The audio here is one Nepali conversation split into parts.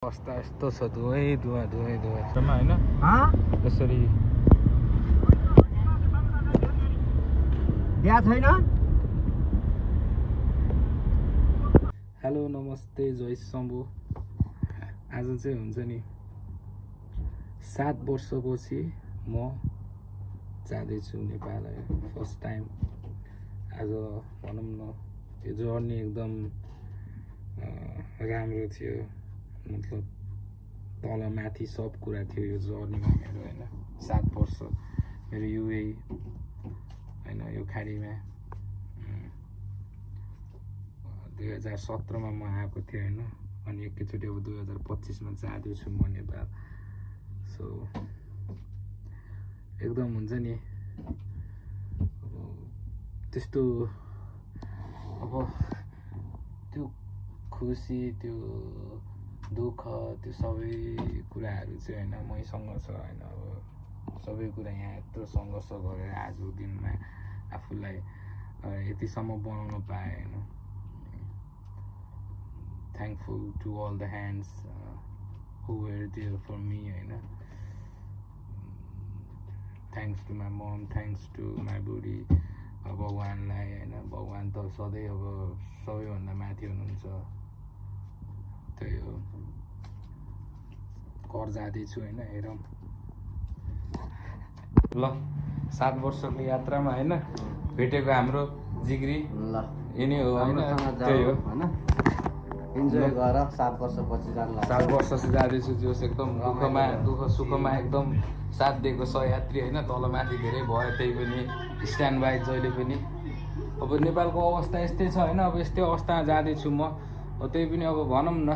अवस्था यस्तो छ धुवै धुवा होइन यसरी छैन। हेलो नमस्ते जय शम्भु। आज चाहिँ हुन्छ नि 7 वर्षपछि म जाँदैछु नेपाल। फर्स्ट टाइम आज भनौँ न यो जर्नी एकदम राम्रो थियो। मतलब तल माथि सब कुरा थियो यो जर्नीमा मेरो होइन। 7 वर्ष मेरो युए होइन यो खाडीमा 2017 मा म आएको थिएँ होइन। अनि एकैचोटि अब 2025 मा जाँदैछु म नेपाल। सो एकदम हुन्छ नि अब त्यस्तो अब त्यो खुसी त्यो दुःख त्यो सबै कुराहरू चाहिँ होइन मैसँग छ होइन। अब सबै कुरा यहाँ यत्रो सङ्घर्ष गरेर आजको दिनमा आफूलाई यतिसम्म बनाउन पाएँ होइन। Thankful to all the hands who were there for me होइन। Thanks to my mom, thanks to my बुढी, भगवान्लाई होइन। भगवान् त सधैँ अब सबैभन्दा माथि हुनुहुन्छ। त्यही हो, घर जाँदैछु होइन। हेरौँ ल 7 वर्षको यात्रामा होइन भेटेको हाम्रो जिग्री ल यिनी हो होइन। त्यही हो होइन, इन्जोय गर। 7 वर्षपछि जानु लाग्छ। 7 वर्ष चाहिँ जाँदैछु जोस् एकदम दुःख सुखमा एकदम साथ दिएको सहयात्री होइन। तलमाथि धेरै भयो त्यही पनि स्ट्यान्ड बाई जहिले पनि। अब नेपालको अवस्था यस्तै छ होइन। अब यस्तै अवस्थामा जाँदैछु म। त्यही पनि अब भनौँ न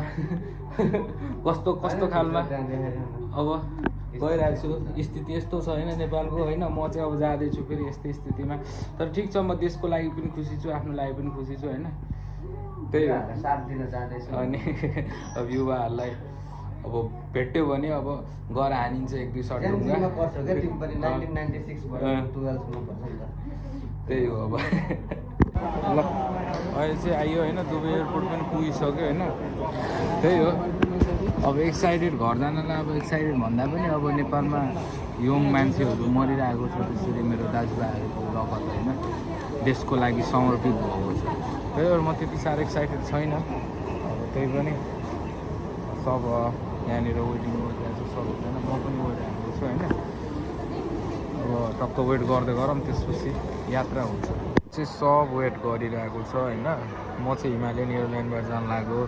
कस्तो खालमा अब गइरहेको छु। स्थिति यस्तो छ होइन नेपालको होइन। म चाहिँ अब जाँदैछु फेरि यस्तै स्थितिमा। तर ठिक छ, म देशको लागि पनि खुसी छु, आफ्नो लागि पनि खुसी छु होइन। त्यही हो, साथ दिन जाँदैछु। अनि अब युवाहरूलाई अब भेट्यो भने अब गएर हानिन्छ 1-2 सर्ट ढुङ्गा। त्यही हो अब ल अहिले चाहिँ आइयो होइन। दुबई एयरपोर्ट पनि पुगिसक्यो होइन। त्यही हो अब एक्साइटेड घर जानलाई। अब एक्साइटेड भन्दा पनि अब नेपालमा यङ मान्छेहरू मरिरहेको छ त्यसरी मेरो दाजुभाइहरूको रगत होइन देशको लागि समर्पित भएको छ। त्यही भएर म त्यति साह्रो एक्साइटेड छैन। अब त्यही पनि सब यहाँनिर वेटिङ गरिरहेको छ सब होइन। म पनि वेट हाल्दैछु होइन। अब टक्क वेट गर्दै गरौँ त्यसपछि यात्रा हुन्छ। चाहिँ सब वेट गरिरहेको छ होइन। म चाहिँ हिमालयन एयरलाइनबाट जानु लाग्यो।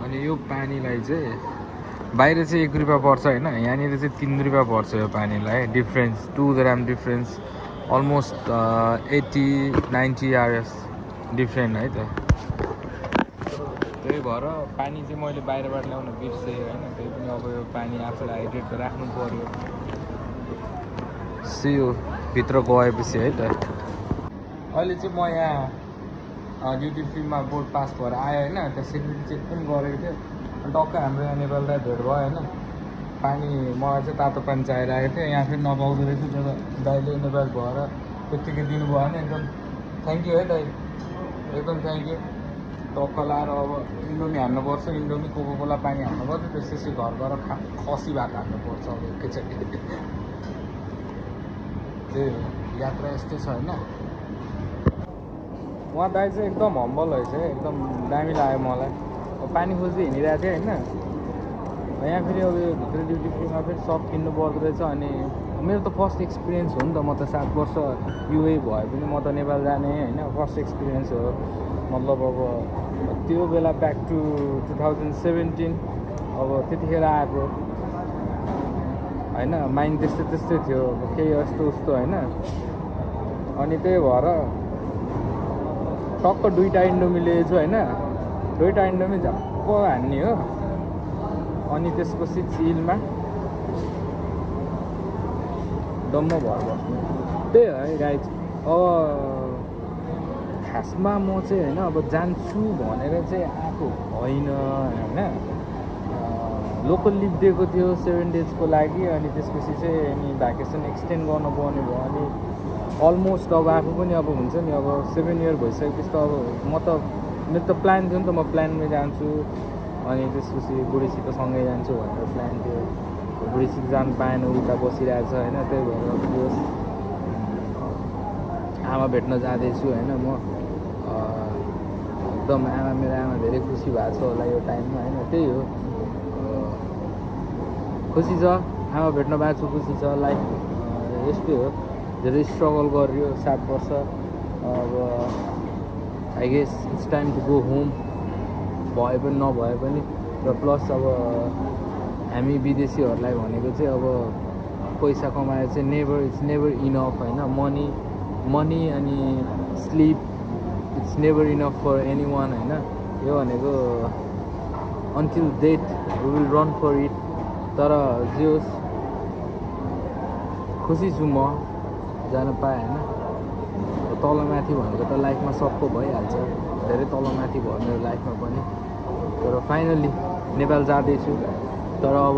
अनि यो पानीलाई चाहिँ बाहिर चाहिँ 1 रुपियाँ पर्छ होइन। यहाँनिर चाहिँ 3 रुपियाँ पर्छ यो पानीलाई। डिफ्रेन्स 2 ग्राम डिफ्रेन्स अलमोस्ट 80-90 आवर्स डिफ्रेन्ट है त। त्यही भएर पानी चाहिँ मैले बाहिरबाट ल्याउन बिर्सेँ होइन। त्यही पनि अब यो पानी आफूलाई हाइड्रेट राख्नु पऱ्यो। सियो भित्र गएपछि है त। अहिले चाहिँ म यहाँ ड्युटी फ्रीमा बोर्ड पास भएर आयो होइन। त्यहाँ सेक्युरिटी चेक पनि गरेको थियो। टक्क हाम्रो यहाँ नेपाललाई भेट भयो होइन। पानी मलाई चाहिँ तातो पानी चाहिरहेको थियो। यहाँ फेरि नपाउँदो रहेछ। तर दाइले नेपाल भएर त्यत्तिकै दिनुभयो भने एकदम थ्याङ्क यू है दाइ, एकदम थ्याङ्क यू। टक्क लाएर अब इन्डोमी हाल्नुपर्छ। इन्डोमी कोकोकोला पानी हाल्नुपर्छ। त्यसपछि घर गएर खसी भात हाल्नुपर्छ अब एकैचोटि। त्यही हो, यात्रा यस्तै छ होइन। उहाँ दाइ चाहिँ एकदम हम्बल रहेछ है। एकदम दामी लाग्यो मलाई। अब पानी खोज्दै हिँडिरहेको थिएँ होइन। यहाँ फेरि अब यो भित्र ड्युटी फ्रीमा फेरि सब किन्नु पर्दो रहेछ। अनि मेरो त फर्स्ट एक्सपिरियन्स हो नि त। म त 7 वर्ष युए भए पनि म त नेपाल जाने होइन। फर्स्ट एक्सपिरियन्स हो। मतलब अब त्यो बेला ब्याक टु 2017 अब त्यतिखेर आएको होइन। माइन्ड त्यस्तै थियो केही यस्तो उस्तो होइन। अनि त्यही भएर टक्क 2टा इन्डोमी लिएछु होइन। 2टा इन्डोमी झप्प हान्ने हो। अनि त्यसपछि चिलमा दम्म भएर बस्नु। त्यही हो है गाइज। अब खासमा म चाहिँ होइन अब जान्छु भनेर चाहिँ आएको होइन होइन। लोकल लिभ दिएको थियो 7 डेजको लागि। अनि त्यसपछि चाहिँ अनि भ्याकेसन एक्सटेन्ड गर्नुपर्ने भयो। अनि अलमोस्ट अब आफू पनि अब हुन्छ नि अब 7 इयर भइसकेपछि त अब म त मेरो त प्लान थियो नि त। म प्लानमै जान्छु अनि त्यसपछि बुढीसित सँगै जान्छु भनेर प्लान थियो। बुढीसित जानु पाएन, उता बसिरहेको छ होइन। त्यही भएर त्यो आमा भेट्न जाँदैछु होइन। म एकदम मेरो आमा धेरै खुसी भएको छ होला यो टाइममा होइन। त्यही हो, खुसी छ, आमा भेट्न पाएको छु, खुसी छ। लाइफ यस्तै हो, धेरै स्ट्रगल गरियो 7 वर्ष। अब I guess it's time to go home, भए पनि नभए पनि। र प्लस अब हामी विदेशीहरूलाई भनेको चाहिँ अब पैसा कमाएर चाहिँ इट्स नेभर इनफ होइन। मनी अनि sleep it's never enough for anyone होइन। यो भनेको until death we will run for it. तर जे होस् खुसी छु म जान पाएँ होइन। तलमाथि भनेको त लाइफमा सबको भइहाल्छ, धेरै तलमाथि भयो मेरो लाइफमा पनि। तर फाइनल्ली नेपाल जाँदैछु। तर अब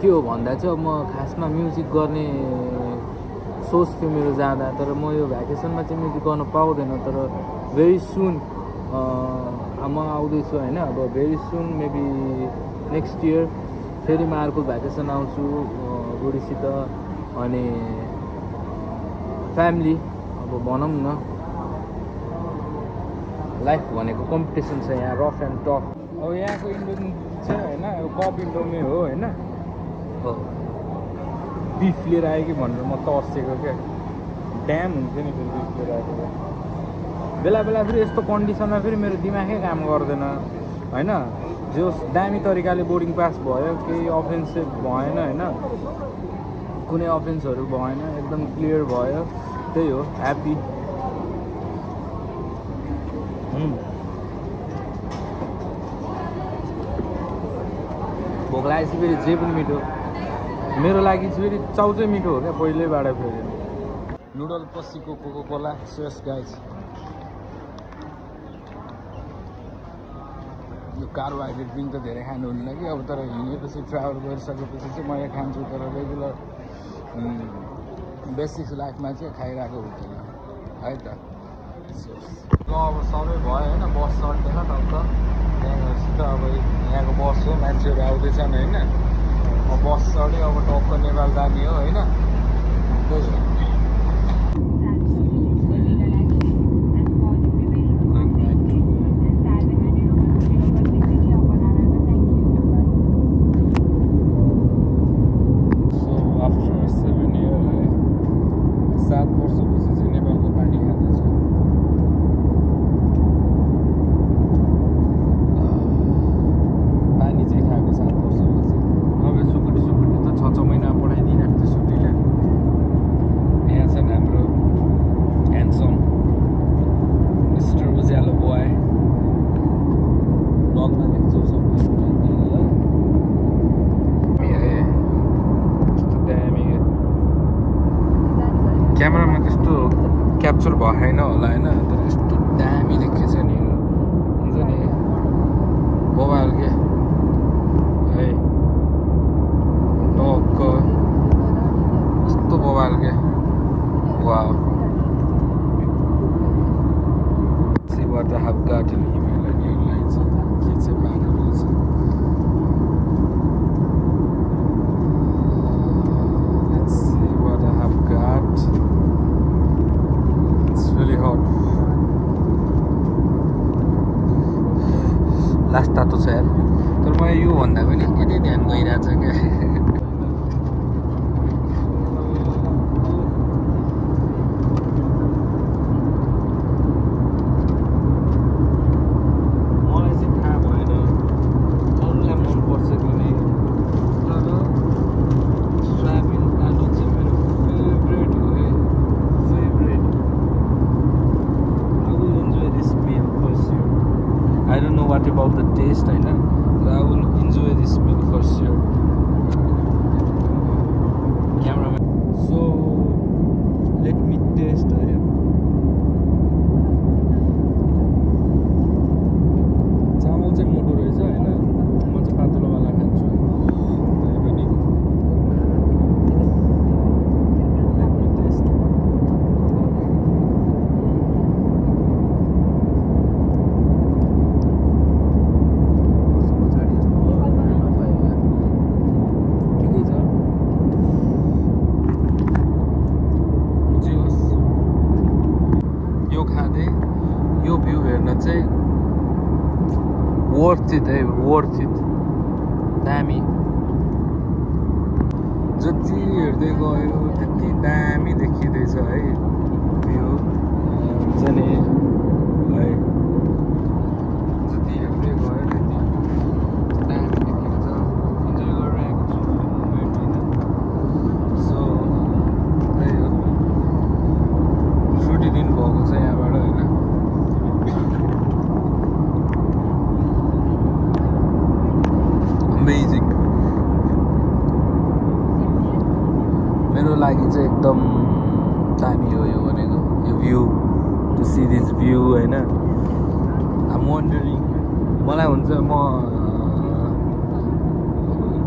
के हो भन्दा चाहिँ अब म खासमा म्युजिक गर्ने सोच थियो मेरो जाँदा। तर म यो भ्याकेसनमा चाहिँ म्युजिक गर्न पाउँदैन। तर भेरी सुन म आउँदैछु होइन। अब भेरी सुन मेबी नेक्स्ट इयर फेरि म अर्को भ्याकेसन आउँछु बुढीसित अनि फ्यामिली। अब भनौँ न लाइफ भनेको कम्पिटिसन छ यहाँ, रफ एन्ड टफ। अब यहाँको इन्डोमी चाहिँ होइन, अब कप इन्डोमी हो होइन। बिफ लिएर आयो कि भनेर म तर्सेको क्या, ड्याम हुन्छ नि फेरि बिफ लिएर आएको। बेला बेला फेरि यस्तो कन्डिसनमा फेरि मेरो दिमागै काम गर्दैन होइन। जो दामी तरिकाले बोर्डिङ पास भयो, केही अफेन्स भएन होइन, कुनै अफेन्सहरू भएन, एकदम क्लियर भयो। त्यही हो, ह्याप्पी। भोक लागेपछि फेरि जे पनि मिठो, मेरो लागि चाहिँ फेरि चाउचाउ मिठो हो क्या पहिल्यैबाट। फेरि नुडल पसीको कोको कोला सेस गाइज। यो कार्बोहाइड्रेट ड्रिङ्क त धेरै खानुहुन्न कि अब, तर हिँडेपछि ट्राभल गरिसकेपछि चाहिँ म यहाँ खान्छु। तर रेगुलर बेसिक लाइफमा चाहिँ खाइरहेको हुँदैन है त। ल अब सबै भयो होइन, बस चढ्दैन टक्क यहाँसित। अब यहाँको बस हो, मान्छेहरू आउँदैछन् होइन। अब बस चढ्यो, अब टक्क नेपाल जाने हो होइन। त्यही हो। क्यामेरामा त्यस्तो क्याप्चर भएन होला होइन। तर यस्तो दामी देखेछ नि, हुन्छ नि मोबाइल के है, टक्क यस्तो मोबाइल के। Wow, see what I have got in Himalayan Airlines के चाहिँ पाएको रहेछ। Let's see what I have got. It's really hot. Last तातो छ यार। तर म यो भन्दा पनि यति ध्यान गइरहेछ क्या। मलाई चाहिँ थाहा भएन, अरूलाई मनपर्छ कि नै, तर सोयाबिन आलु चाहिँ मेरो फेभरेट हो है, favourite. I will enjoy this meal for sure. I don't know what about the taste, I know, but I will enjoy this meal for sure. Worth it है, वर्थ इट। दामी, जति हेर्दै गयो त्यति दामी देखिँदैछ है भ्यू। हुन्छ नि है, जति हेर्दै गयो त्यति दामी देखिन्छ। इन्जोय गरिरहेको छु मोमेन्ट होइन। सो त्यही हो, छुट्टी दिन भएको छ यहाँबाट होइन। अमेजिङ, मेरो लागि चाहिँ एकदम दामी हो यो भनेको, यो view, to see this view होइन। आम वन्डरिङ, मलाई हुन्छ म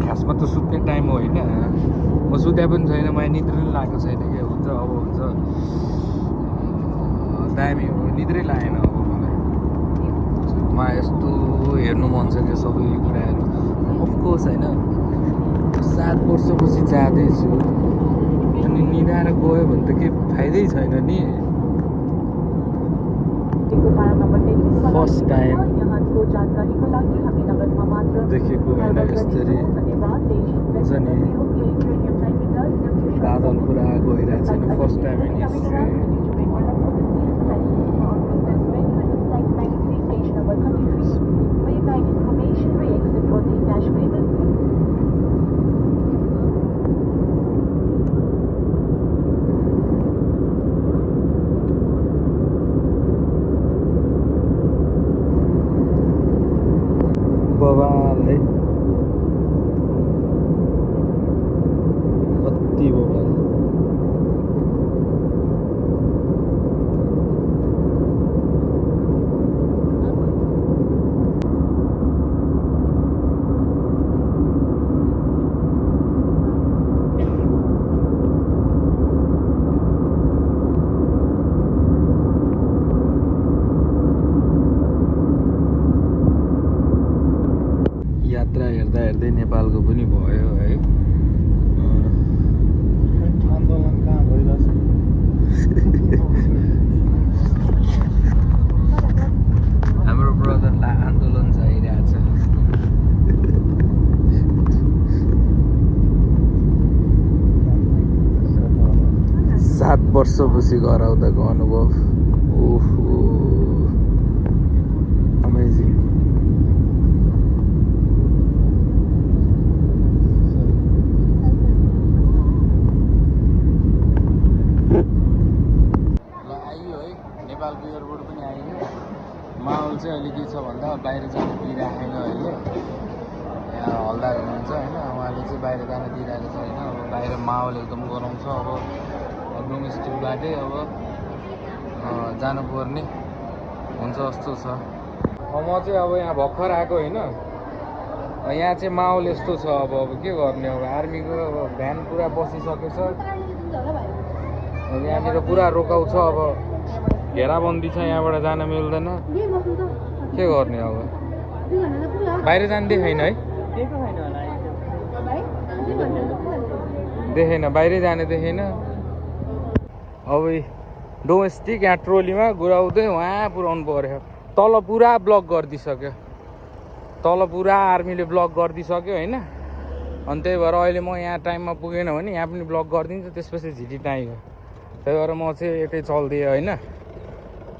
खासमा त सुत्ने टाइम हो होइन, म सुत्या पनि छैन, मलाई निद्रै पनि लागेको छैन क्या। हुन्छ अब हुन्छ दामी हो, निद्रै लागेन अब मलाई यस्तो हेर्नु मन छ क्या सबै कुराहरू। अफकोर्स होइन, 7 वर्षपछि जाँदैछु अनि निदाएर गयो भने त केही फाइदै छैन नि। फर्स्ट टाइम देखेको होइन यसरी, हुन्छ नि बादल पुरा गइरहेको छैन। First time in history. बवाल है, कति बवाल। यात्रा हेर्दा हेर्दै नेपालको पनि भयो है। आन्दोलन कहाँ भइरहेछ? हाम्रो ब्रदरलाई आन्दोलन चाहिरहेछ। 7 वर्षपछि घर आउँदाको अनुभव, ओहो अमेजिङ। नेपालको एयरपोर्ट पनि आइयो। माहौल चाहिँ अहिले के छ भन्दा बाहिर जान दिइराखेन अहिले। यहाँ हल्दार हुनुहुन्छ होइन, उहाँले चाहिँ बाहिर जान दिइरहेको छैन। अब बाहिर माहौल एकदम गरम छ। अब डोमेस्टिकबाटै अब जानुपर्ने हुन्छ जस्तो छ। म चाहिँ अब यहाँ भर्खर आएको होइन, यहाँ चाहिँ माहौल यस्तो छ। अब के गर्ने, अब आर्मीको भ्यान पुरा बसिसकेछ। यहाँनिर पुरा रोकाउ छ। अब घेराबन्दी छ, यहाँबाट जान मिल्दैन। के गर्ने अब, बाहिर जानु देखेन है, देखेन, बाहिरै जाने देखेन। अब डोमेस्टिक यहाँ ट्रोलीमा गुराउँदै वहाँ पुऱ्याउनु पर्यो। तल पुरा ब्लक गरिदिइसक्यो, तल पुरा आर्मीले ब्लक गरिदिइसक्यो होइन। अनि त्यही भएर अहिले म यहाँ टाइममा पुगेन भने यहाँ पनि ब्लक गरिदिन्छ, त्यसपछि झिटी टाइम हो। त्यही भएर म चाहिँ यतै चल्दिएँ होइन।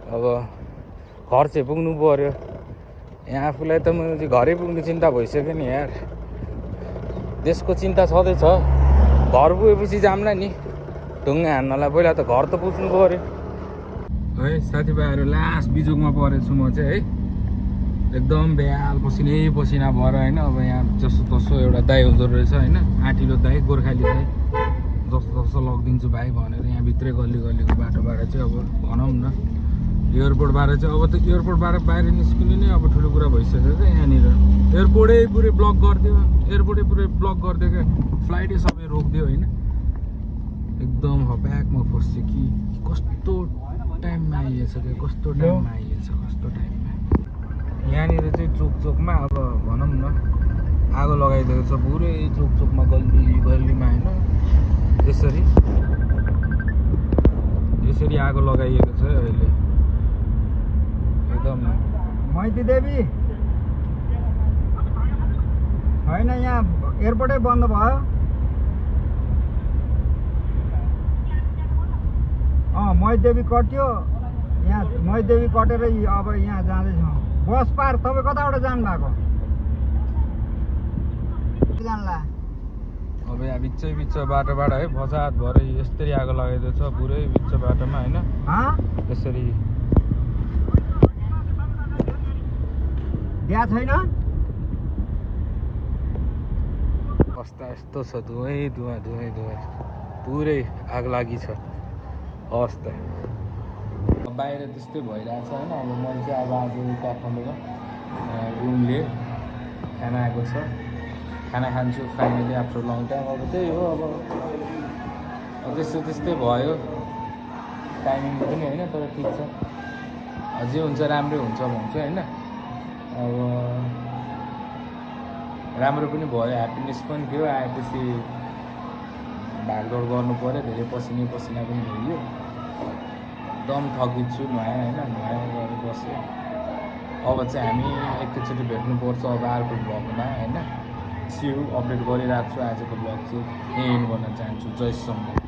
अब घर चाहिँ पुग्नु पर्यो। यहाँ आफूलाई त म घरै पुग्ने चिन्ता भइसक्यो नि यार। देशको चिन्ता छँदैछ, घर पुगेपछि जाम्ला नि ढुङ्गा हान्नलाई। पहिला त घर त पुग्नु पर्यो है। साथीभाइहरू लास्ट बिजोगमा परेछु म चाहिँ है, एकदम बेहाल पसिनै पसिना भएर होइन। अब यहाँ जस्तो तसो एउटा दाइ हुँदो रहेछ होइन, आँटिलो दाइ, गोर्खाली दाइ, जस्तो तस्तो लगिदिन्छु भाइ भनेर यहाँ भित्रै गल्ली गल्लीको बाटोबाट चाहिँ अब भनौँ न एयरपोर्टबाट चाहिँ अब त एयरपोर्टबाट बाहिर निस्किनु नै अब ठुलो कुरा भइसक्यो क्या। यहाँनिर एयरपोर्टै पुरै ब्लक गरिदियो, एयरपोर्टै पुरै ब्लक गरिदियो क्या। फ्लाइटै सबै रोकिदियो होइन। एकदम ब्यागमा फस्यो कि कस्तो टाइममा आइएछ क्या, कस्तो टाइममा आइएछ, कस्तो टाइममा। यहाँनिर चाहिँ चोक चोकमा अब भनौँ न आगो लगाइदिएको छ पुरै चोक चोकमा, गल्ली गल्लीमा होइन। यसरी आगो लगाइएको छ अहिले एकदम। मैती देवी होइन यहाँ एयरपोर्टै बन्द भयो। मैदेवी कट्यो यहाँ, मैदेवी कटेर अब यहाँ जाँदैछौँ। बस पार्क तपाईँ कताबाट जानु भएको? जानला अब यहाँ बिच बाटोबाट है फसाद भएर यस्तरी आगो लगाइदिएको छ पुरै बिच बाटोमा होइन। यसरी त्यहाँ छैन। अवस्था यस्तो छ, धुवै पुरै आग लागि छ अवस्था। बाहिर त्यस्तै भइरहेछ होइन। अब मैले चाहिँ अब आज काठमाडौँमा रुम लिएँ, खाना आएको छ, खाना खान्छु फाइनली आफ्टर लङ टाइम। अब त्यही हो, अब त्यस्तै भयो टाइमिङ पनि होइन, तर ठिक छ, अझै हुन्छ राम्रै हुन्छ भन्छु होइन। अब राम्रो पनि भयो, ह्याप्पिनेस पनि थियो। आएपछि भागदौड गर्नु पऱ्यो, धेरै पसिना पनि भयो। एकदम थकित छु, नुहाएँ होइन, नुहाएर गएर बसेँ। अब चाहिँ हामी एकैचोटि भेट्नुपर्छ अब अर्को भ्लगमा होइन। सिउ अपडेट गरिरहेको छु। आजको भ्लग चाहिँ यही एन्ड गर्न चाहन्छु। जय सङ्घ।